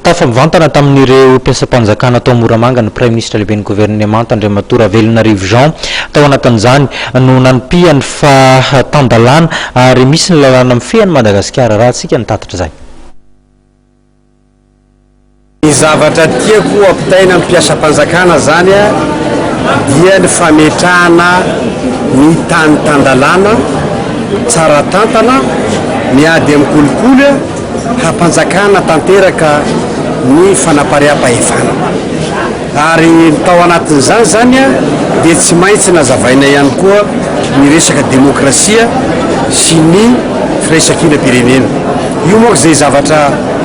Nitafa mivantana tamin'ireo mpiasam-panjakana tao Moramanga ny Praiminisitra lehiben'ny governemanta Andriamatoa Ravelonarivo Jean. Tao anatin'izany no nanipihany fa tan-dalàna ary misy ny lalàna mifehy an'i Madagasikara raha antsika ny tatitra izay. Ny zavatra tiako ampitaina amin'ny mpiasam-panjakana izany dia ny fametrahana ny tany tan-dalàna, tsara tantana, miady amin'ny kolikoly, hampanjakana tanteraka ny fanapariaham-pahefana. Ary ny tao anatin'izany izany dia tsy maintsy nazavaina ihany koa ny resaka demokrasia sy ny firaisankinam-pirenena. Io manko izay zavatra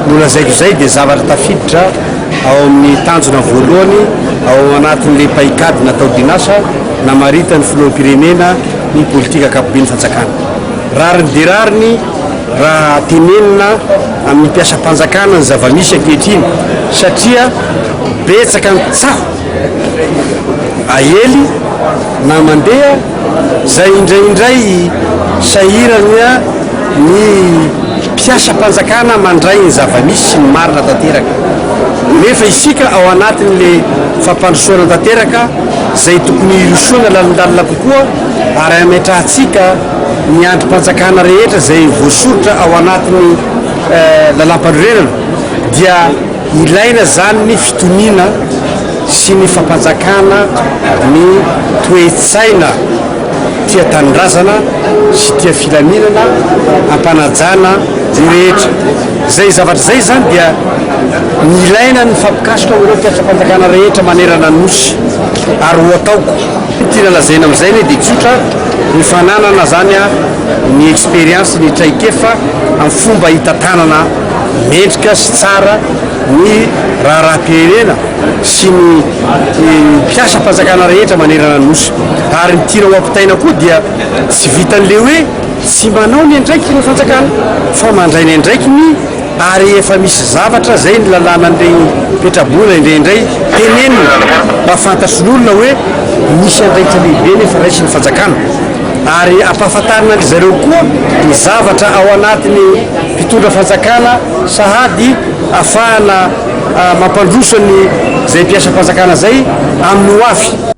nolazaiko izay dia zavatra tafiditra ao amin'ny tanjona voalohany ao anatin'ilay paikady natao dinasa namaritan'ny filoham-pirenena ny politika ankapoben'ny fanjakana. Rariny dia rariny raha tenenina amin'ny mpiasam-panjakana ny zava-misy ankehitriny satria betsaka ny tsaho aely na mandeha izay indraindray sahirana ny mpiasam-panjakana mandray ny zava-misy sy ny marina tanteraka. Nefa isika ao anatin'le fampandrosoana tanteraka izay tokony hirosoana lalindalina kokoa ary hametrahantsika ny andrim-panjakana rehetra izay voasoritra ao anatin'ny lalàmpanorenana dia ilaina izany ny fitoniana sy ny fampanjakana ny toe-tsaina tia tanindrazana sy tia filaminana ampanajana ny rehetra. Izay zavatra izay izany dia ny ilaina ny mifampikasoka amin'ireo mpiasam-panjakana rehetra manerana ny Nosy ary ho ataoko. Ny tiana lazaina amin'izay anie dia tsotra, ny fananana izany ny expérience, ny traikefa amin'ny fomba hitantanana mendrika sy tsara ny raharaham-pirenena sy ny mpiasam-panjakana rehetra manerana ny Nosy. Ary ny tiana ho ampitaina koa dia tsy vitan'ilay hoe tsy manao ny andraikiny ny fanjakana fa mandray ny andraikiny ary efa misy zavatra izay ny lalànan'ireny petrabola indraindray tenenina mba fantatry ny olona hoe misy andraikitra lehibe nefa raisin'ny fanjakana ary ampahafantarina an-dry zareo koa ny zavatra ao anatin'ny mpitondra fanjakana sahady afahana mampandroso ny izay mpiasam-panjakana izay amin'ny ho avy.